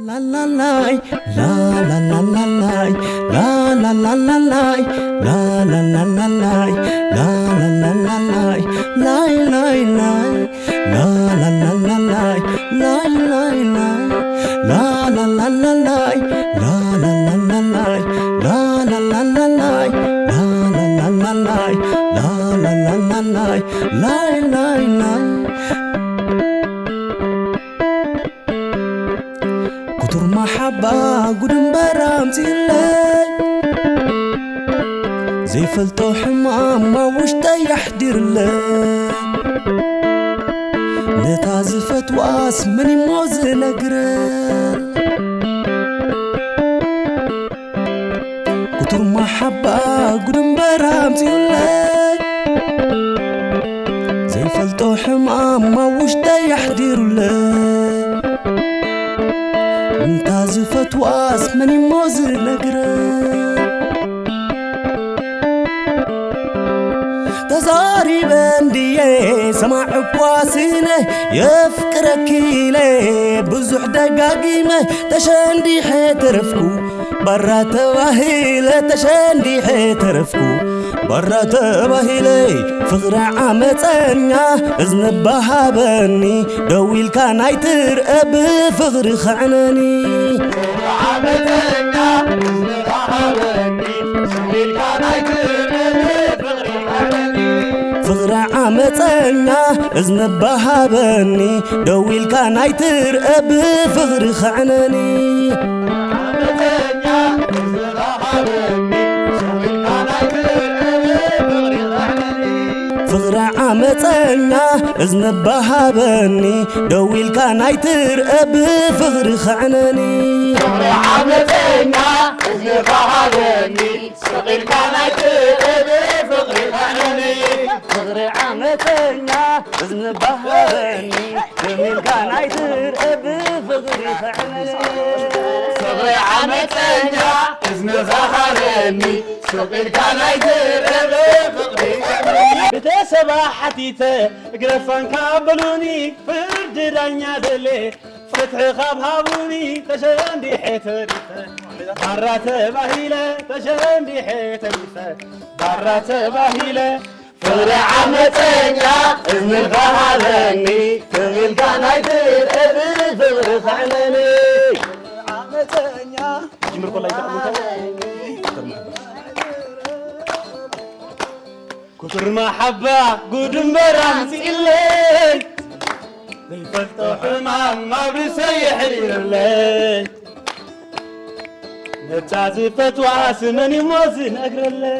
ላላላይ ላላላላላይ ላላላላላይ ላላላላላይ ላላላላላይ ላይ ላይ ላይ ላላላላላይ ላይ ላይ ላይ ላላላላላይ ላላላላላይ ላላላላላይ ላላላላላይ ላላላላላይ ላይ ላይ ላይ ክቱር ማሓባ ጉድ እምበር ኣምጺእለይ ዘይፈልጦ ሕማም ኣብ ውሽጠይ የሕዲርለይ ነታ ዝፈትዋስ መን እሞ ዝነግረል ክቱር ማሓባ ጉድ እምበር ኣምጺኡለይ ዘይፈልጦ ሕማም ኣብ ውሽጠይ የሕዲሩለይ እንታ ዝፈትዋስ መን እሞ ዝነግረ ተዛሪበ እንድየ ሰማዕ እኳ ስነ የፍቅረኪ ኢለ ብዙሕ ደጋጊመ ተሸንዲሐ ተረፍኩ ባራ ተባሂለ ተሸንዲሐ ተረፍኩ ባራ ተባሂለ ፍቕሪ ዓመፀኛ እዝኒ ባሃበኒ ደው ኢልካ ናይ ትርአ ብፍቕሪ ኸዕነኒ ዓመፀኛ እዝኒ ባሃበኒ ደው ኢልካ ናይ ትርአ ብፍቕሪ ኸዕነኒ ፍቕሪ ዓመፀኛ እዝኒ ባሃበኒ ደው ኢልካ ናይ ትርአ ብፍቕሪ ኸዕነኒ ዓመፀኛ እዝኒ ባሃበኒ ደው ኢልካ ናይ ትርአ ብፍቕሪ ኸዕነኒ ፍቕሪ ዓመፀኛ እዝኒ ባሃበኒ ደው ኢልካ ናይ ትርአ ብፍቕሪ ኸዕነኒ ፍቕሪ ዓመፀኛ እዝኒ ባሃበኒ ስቕ ኢልካ ናይ ትእብ ፍቕሪ ኸዕነኒ ፍቕሪ ዓመፀኛ እዝኒ ባሃበኒ ስቕ ኢልካ ናይ ትእብ ፍቕሪ ኸዕነኒ ፍቕሪ ዓመፀኛ እዝኒ ባሃበኒ ስቕ ኢልካ ናይ ትእብ ፍቕሪ ኸዕነኒ ቤተሰባ ሓቲተ እግረፋንካ በሉኒ ፍርዲ ዳኛ ደሌ ፍትሒ ካብ ሃቡኒ ተሸንዲሐ ተሪፈ ባራ ተባሂለ ተሸንዲሐ ተሪፈ ባራ ተባሂለ ፍቕሪ ዓመፀኛ እዝንኻ ሃበኒ ክብልካ ናይ ትእብ ፍቕሪ ኸዕነኒ ዓመፀኛ ጅምር ኮላ ይተዓሙታ ክቱር መሓባ ጉድ እምበር ኣምፂእለይ ዘይፈልጦ ሕማም ኣብ ርእሰይ የሕዲርለይ ነታ ዝፈትዋ ስመን እሞ ዝነግረለይ